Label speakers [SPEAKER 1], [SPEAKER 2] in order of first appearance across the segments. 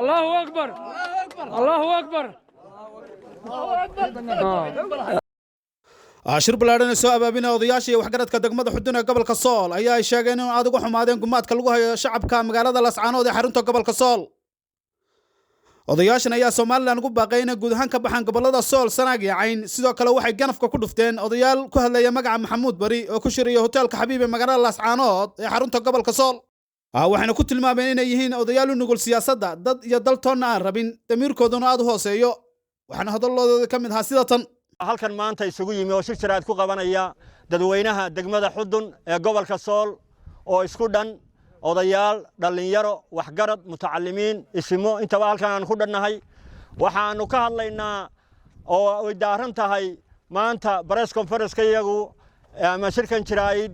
[SPEAKER 1] Allahu akbar, Allahu akbar.
[SPEAKER 2] Shir ballaadhan ee soo abaabinaya odayaasha iyo waxgaradka degmada Xudun ee gobolka Sool ayaa ay sheegeen in aad uga xumaadeen gumaadka lagu hayo shacabka magaalada Lascaanood ee xarunta gobolka Sool. Odayaashan ayaa Somaliland ugu baaqay inay guud ahaan ka baxaan gobolada Sool, Sanaag iyo Cayn. Sidoo kale waxay ganafka ku dhufteen odayaal ku hadlaya magaca Maxamuud Bari oo ku shiraya hoteelka Xabiib ee magaalada Laascaanood ee xarunta gobolka Sool. Waxayna ku tilmaameen inay yihiin odayaal u nugul siyaasadda, dad iyo daltoonna aan rabin, damiirkooduna aad u hooseeyo. Waxaana hadalladooda ka mid ahaa sida tan.
[SPEAKER 3] Halkan maanta isugu yimi oo shir jaraa'id ku qabanaya dadweynaha degmada Xudun ee gobolka Sool oo isku dhan, odayaal, dhallinyaro, waxgarad, mutacalimiin, isimo, intaba halkan aan ku dhannahay. Waxaannu ka hadlaynaa oo ay daaran tahay maanta press conference-ka iyagu ama shirkan jaraa'id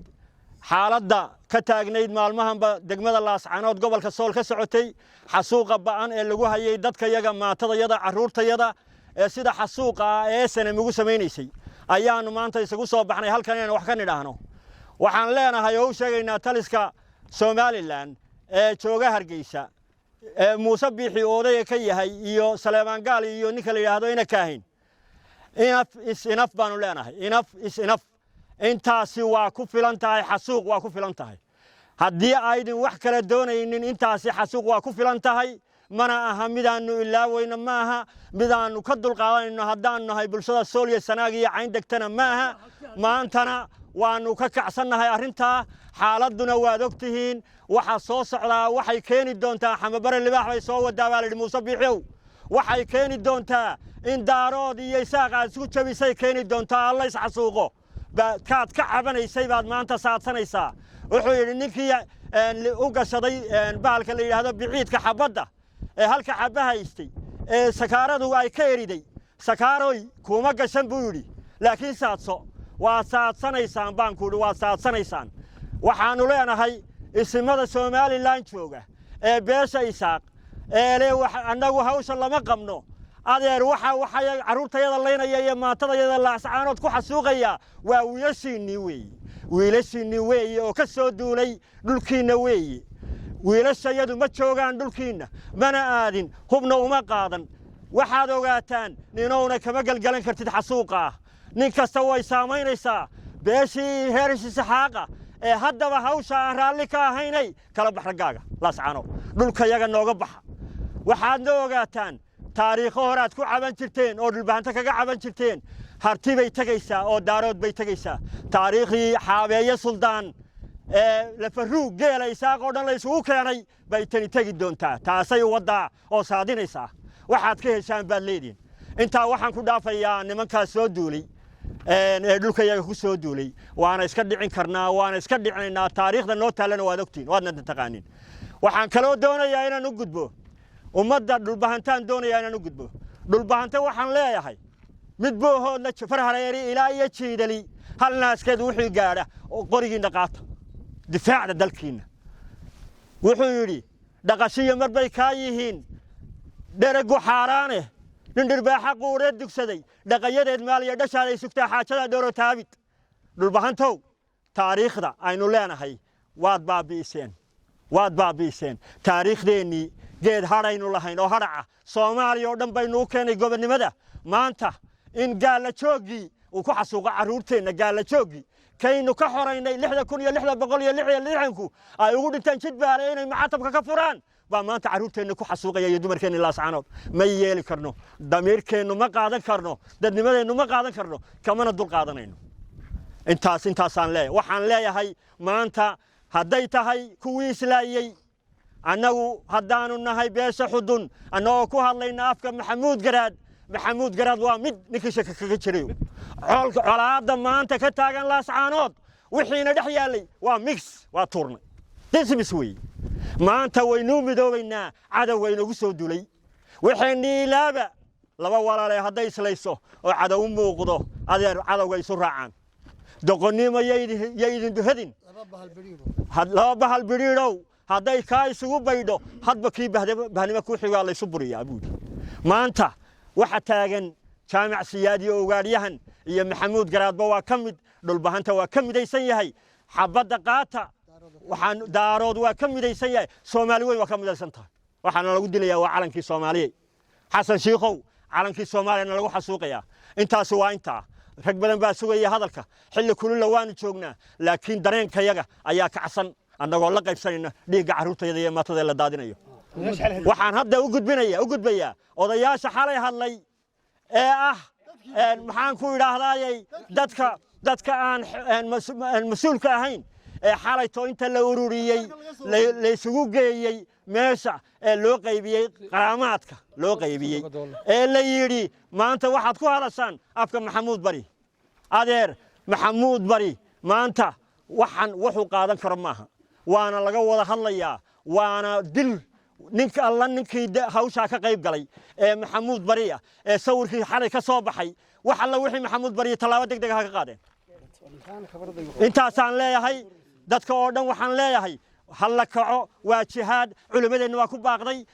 [SPEAKER 3] xaaladda ka taagnayd maalmahanba degmada Laascanood, gobolka Sool, ka socotay, xasuuqa ba'an ee lagu hayay dadkayaga, maatadayada, carruurtayada, ee sida xasuuqa ah ee SNM ugu samaynaysay ayaannu maanta isugu soo baxnay halkan inaan wax ka nidhaahno. Waxaan leenahay oo u sheegaynaa taliska Somaliland ee jooga Hargeysa ee Muuse Biixi odayga ka yahay iyo Saleebaan Gaal iyo ninka la yidhaahdo ina Kaahin, enough is enough baanu leenahay. Enough is enough. Intaasi waa ku filan tahay. Xasuuq waa ku filan tahay. Haddii aydin wax kale doonaynin, intaasi xasuuq waa ku filan tahay. Mana aha midaannu ilaaweyno, ma aha midaannu ka dulqaadanayno haddaannu nahay bulshada Sool iyo Sanaag iyo Cayn degtana, ma aha. Maantana waannu ka kacsannahay arrintaa. Xaaladduna waad og tihiin. Waxa soo socdaa waxay keeni doontaa xamabare libaax bay soo wadaa baa la yidhi. Muuse Biixiow, waxay keeni doontaa in Daarood iyo Isaaq aad isku jabisay keeni doontaa, alla isxasuuqo kaad ka cabanaysay baad maanta saadsanaysaa. Wuxuu yidhi ninkii u gashaday bahalka la yidhaahdo biciidka xabadda ee halka xabba haystay ee sakaaradu ay ka eriday, "Sakaaroy, kuuma gashan," buu yidhi, "laakiin saadso." Waad saadsanaysaan baan ku idhi, waad saadsanaysaan. Waxaannu leenahay isimada Somaliland jooga ee beesha Isaaq ee le annagu hawsha lama qabno, adeer, waxa waxay carruurtayada laynaya iyo maatadayada Laascaanood ku xasuuqaya waa wiilashiinnii weeye, wiilashiinnii weeye oo ka soo duulay dhulkiinna weeye. Wiilashayadu ma joogaan dhulkiinna, mana aadin, hubna uma qaadan. Waxaad ogaataan ninowna kama gelgelan kartid xasuuqa ah. Nin kasta way saamaynaysaa. Beeshii reer Isxaaqa ee haddaba hawsha aan raalli ka ahaynay, kala bax raggaaga Laascaanood, dhulkayaga nooga baxa. Waxaadna ogaataan taariikho horaad ku caban jirteen oo Dhulbahanto kaga caban jirteen. Harti bay tegaysaa oo Daarood bay tegaysaa. Taariikhdii Xaabeeye Suldaan ee Lafaruug geela Isaaq oo dhan la isugu keenay bay tani tegi doontaa. Taasay waddaa oo saadinaysaa. Waxaad ka heshaan baad leedihin. Intaa waxaan ku dhaafayaa nimankaas soo duulay ee dhulkayaga ku soo duulay. Waana iska dhicin karnaa, waana iska dhicinaynaa. Taariikhda noo taallana waad ogtihin, waadna taqaanin. Waxaan kaloo doonayaa inaan u gudbo ummadda Dhulbahantaan doonayaa inaan u gudbo Dhulbahante. Waxaan leeyahay mid Boohoodla, Farhareeri ilaa iyo Jiidali, hal naaskeed wuxuu gaadha oo qorigiinna qaata, difaacda dalkiinna. Wuxuu yidhi dhaqashiyo mar bay kaa yihiin dheregu xaaraane, nin dhirbaaxa quureed dugsaday dhaqayadeed maaliya dhashaaday sugtaa xaajadaa dhooro taabid. Dhulbahantow, taariikhda aynu leenahay waad baabi'iseen, waad baabi'iseen taariikhdeennii. Geed hadhaynu lahayn oo hadhaca Soomaaliya oo dhan baynu u keenay gobonnimada. Maanta in gaalla jooggii uu ku xasuuqo carruurteenna, gaalla jooggii kaynu ka xoraynay 6660 ay ugu dhinteen Jidbaale inay macatabka ka furaan baa maanta carruurteenna ku xasuuqaya iyo dumarkeenna Laascaanood. Ma yeeli karno. Damiirkeennu ma qaadan karno, dadnimadeennu ma qaadan karno, kamana dul qaadanayno. Intaas intaasaan leeyahay. Waxaan leeyahay maanta hadday tahay kuwii islaayey, annagu haddaanu nahay beesha Xudun, annagoo ku hadlayna afka Maxamuud Garaad, Maxamuud Garaad waa mid ninkii shaka kaga jirayo. Colka colaadda maanta ka taagan Laascaanood wixiina dhex yaallay waa mix, waa tuurnay, dismiss weeye. Maanta waynuu midoobaynaa cadowga inagu soo dulay. Waxayni ilaaba laba walaale hadday islayso oo cadow u muuqdo, adeer, cadowga isu raacaan. Doqonnimo yaydin duhadin. Laba bahal bidhiidhow hadday kaa isugu baydho, hadba kii bahnimo ku xigaa laysu buriyaa buudhi. Maanta waxa taagan Jaamac Siyaad iyo Ogaadhyahan iyo Maxamuud Garaadba waa ka mid. Dhulbahanta waa ka midaysan yahay. Xabadda qaata. Waxaan Daarood waa ka midaysan yahay. Soomaali weyn waa ka midaysan tahay. Waxaana lagu dilayaa waa calankii Soomaaliya. Xasan Shiikhow, calankii Soomaaliyana lagu xasuuqayaa. Intaasi waa intaa. Rag badan baa sugaya hadalka. Xilli kulula waanu joognaa, laakiin dareenkayaga ayaa kacsan, annagoo la qaybsanayna dhiigga carruurtayada iyo maatada la daadinayo. Waxaan hadda u gudbinaya u gudbayaa odayaasha xalay hadlay ee ah, maxaan ku idhaahdaayey, dadka aan mas-uulka ahayn ee xalayto inta la ururiyey laysugu geeyey meesha ee loo qaybiyey qaraamaadka loo qaybiyey ee la yidhi, "Maanta waxaad ku hadashaan afka Maxamuud Bari." Adeer, Maxamuud Bari maanta waxaan wuxuu qaadan karo maaha, waana laga wada hadlayaa, waana dil. Ninka alla ninkii hawshaa ka qayb galay ee Maxamuud Bari ah ee sawirkii xalay ka soo baxay, wax alla wixii Maxamuud Bariya tallaabo deg deg ha ka qaadeen. Intaasaan leeyahay. Dadka oo dhan waxaan leeyahay, ha la kaco, waa jihaad. Culimmadeenna waa ku baaqday.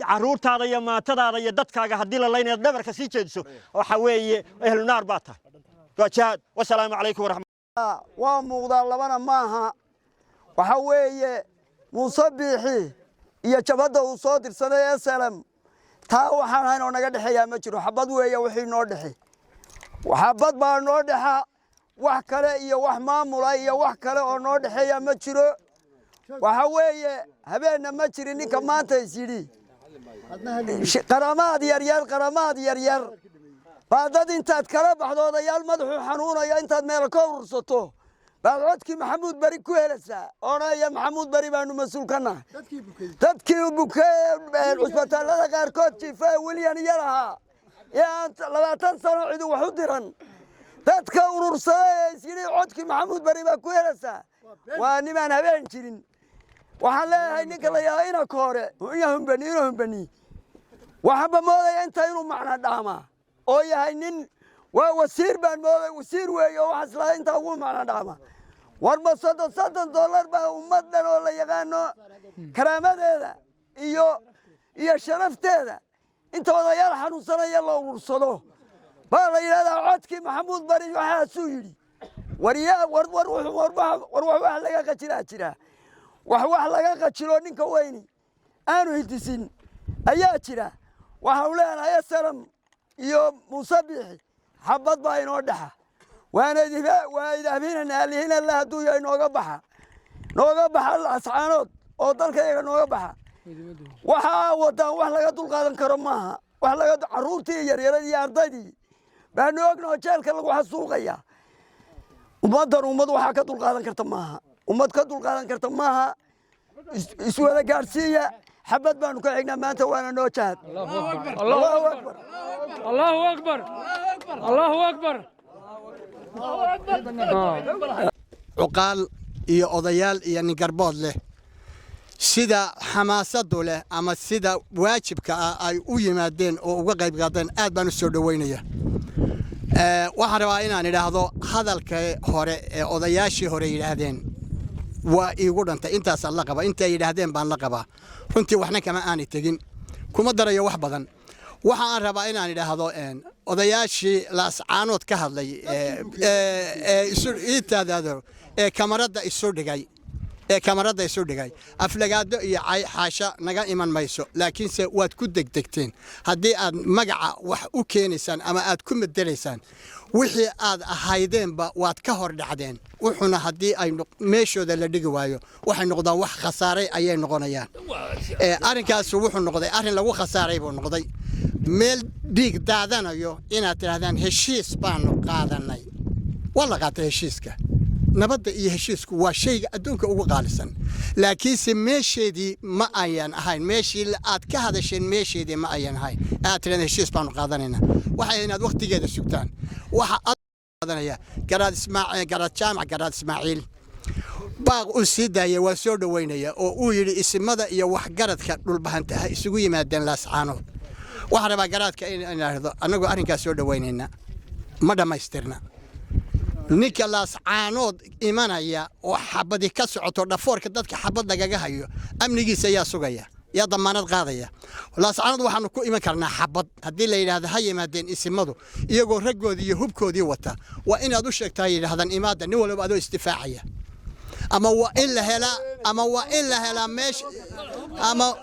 [SPEAKER 3] Carruurtaada iyo maatadaada iyo dadkaaga haddii la laynayo dhabarka sii jeediso, waxa weeye ehlu naar baa tahay. Waa jihaad. Wasalaamu calaykum waraxmat.
[SPEAKER 4] Waa muuqdaa, labana maaha. Waxa weeye Muuse Biixi iyo jabhadda uu soo dirsaday SLM, taa waxaan hayn oo naga dhexeeyaa ma jiro. Xabad weeye wixii noo dhexe, xabad baa noo dhexa. Wax kale iyo wax maamula iyo wax kale oo noo dhexeeya ma jiro. Waxa weeye habeenna ma jirin. Ninka maanta is yidhi qaramaad yaryar, qaramaad yaryar baa dad intaad kala baxdo, odayaal madaxuu xanuunaya intaad meel ka urursato baad codkii Maxamuud Beri ku helaysaa, odhanaya, "Maxamuud Beri baanu mas-uul ka nahay." Dadkii bukee, cusbitaallada qaarkood jiifa ee Wilyan iyo lahaa ee aan 20 sano cidi wax u diran, dadka urursada ee isyidhi codkii Maxamuud Beri baa ku helaysaa, waa nimaan habeen jirin. Waxaan leeyahay, ninka la yidhahdo inaka hore ina Humbani, ina Humbani, waxaanba moodaya inta inuu macno dhaamaa oo yahay nin waa wasiir baan mooday. Wasiir weeye oo waxaas lahaa intaa ugu macno dhaama. War ma $30 $30 baa ummad dhan oo la yaqaano karaamadeeda iyo sharafteeda inta odayaal xanuunsanaya la urursado baa la yidhahdaa codkii Maxamuud Bari waxaasuu yidhi? Waryaa, war war war war, wax laga qajilaa jira. Wax laga qajilo ninka weyni aanu hidisin ayaa jira. Waxaanu leenahay SLM iyo Muuse Biixi, xabad baa inoo dhexa, waana waa idahbinana alihin Alla hadduu yahay. Nooga baxa, nooga baxa Lascaanood oo dalka iyaga nooga baxa. Waxaa wadaan wax laga dulqaadan karo maaha. Wax laga carruurtii yaryaradii iyo ardaydii baanu ognoo jeelka lagu xasuuqaya. Ummaddan ummad waxaa ka dulqaadan karta maaha, ummad ka dulqaadan karta maaha. Iswada gaadhsiiya, xabad baanu ka xignaa maanta, waana noo jahad.
[SPEAKER 1] الله أكبر، الله أكبر، الله أكبر.
[SPEAKER 5] Cuqaal iyo odayaal iyo ningarbood leh, sida xamaasadu leh ama sida waajibka ah ay u yimaadeen oo uga qayb qaateen, aad baan u soo dhoweynaya. Waxaan rabaa inaan idhaahdo, hadalka hore ee odayaashii hore yidhaahdeen waa iigu dhantay. Intaasaan la qabaa, intay yidhaahdeen baan la qabaa. Runtii waxna kama aanay tegin, kuma darayo wax badan. Waxa aan rabaa inaan idhaahdo, odayaashii Laascaanood ka hadlay ee isu iitaadaado ee kamaradda isu dhigay, aflagaado iyo cay xaasha naga iman mayso, laakiinse waad ku degdegteen. Haddii aad magaca wax u keenaysaan ama aad ku bedelaysaan, wixii aad ahaydeenba waad ka hor dhacdeen. Wuxuuna haddii ay meeshooda la dhigi waayo, waxay noqdaan wax khasaaray ayay noqonayaan. Arrinkaas wuxuu noqday arrin lagu khasaaray buu noqday. Meel dhiig daadanayo inaad tidhahdaan heshiis baanu qaadanay, waa la qaatay heshiiska. Nabadda iyo heshiisku waa shayga adduunka ugu qaalisan, laakiinse meesheedii ma ayan ahayn. Meeshii aad ka hadasheen meesheedii ma ayan ahayn aad tidhahdeen heshiis baanu qaadanayna. Waxay inaad wakhtigeeda sugtaan. Waxa qaadanaya Garaad Ismaaciil, Garaad Jaamac, Garaad Ismaaciil baaq uu sii daayay waa soo dhoweynaya, oo uu yidhi isimada iyo waxgaradka Dhulbahanta ha isugu yimaadeen Laascaanood. Waxaan rabaa garaadka in idhaahdo, annagoo arrinkaas soo dhoweynayna, ma dhammaystirna. Ninka Laascaanood imanaya oo xabadi ka socoto, dhafoorka dadka xabad lagaga hayo, amnigiisa yaa sugaya, yaa damaanad qaadaya? Laascaanood waxaanu ku iman karnaa xabad. Haddii la yidhaahdo ha yimaadeen isimadu iyagoo raggoodii iyo hubkoodii wata, waa inaad u sheegtaa, yidhahdaan imaada, nin walba adoo isdifaacaya, ama waa in la helaa meesha ama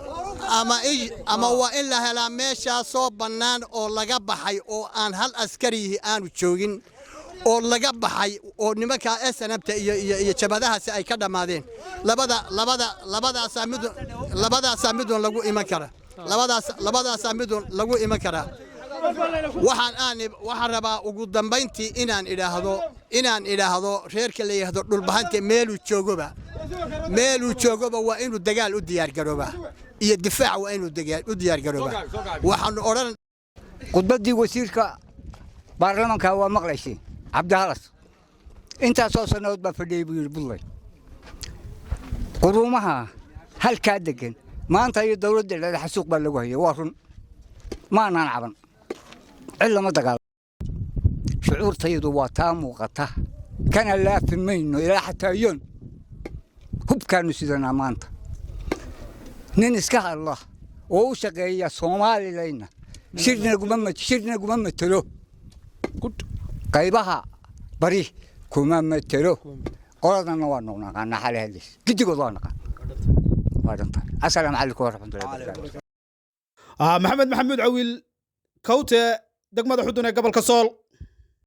[SPEAKER 5] Ama waa in la helaa meeshaasoo bannaan oo laga baxay oo aan hal askariyihi aanu joogin oo laga baxay oo nimankaa SNMta iyo jabadahaasi ay ka dhammaadeen. Labada labada labadaasaa mid, labadaasaa midun lagu iman kara, labadaasaa midun lagu iman karaa. Waxaan rabaa ugu dambayntii inaan idhaahdo reerka la yidhaahdo Dhulbahante meeluu joogoba waa inuu dagaal u diyaargaroobaa iyo difaac, waa inuu dagaal u diyaargaroobaa. Waxaanu odhan
[SPEAKER 6] Khudbaddii wasiirka baarlamanka waa maqlaysay, Cabdihalas. Intaasoo sannadood baa fadhiyey buu yidhi Buntland. Quruumaha halkaa deggan maanta iyo dowladda dhexe xasuuq baa lagu hayay. Waa run, maanaan caban, cid lama dagaalo. Shucuurtaydu waa taa muuqata, kana laafi mayno ilaa xataa yoon. Hubkaannu sidanaa maanta. Nin iska hadla oo u shaqeeya Soomalilayna shirnaguma matelo, qaybaha bari kuma matelo. Qoladanna waa naqaanaa, xale hadlays gidigood waa naqaan, waa dhantahay. Asalaamu calaykum waraxmatullahi wabarakaatu.
[SPEAKER 2] Maxamed Maxamuud Cawiil Kawte, degmada Xudun ee gobolka Sool.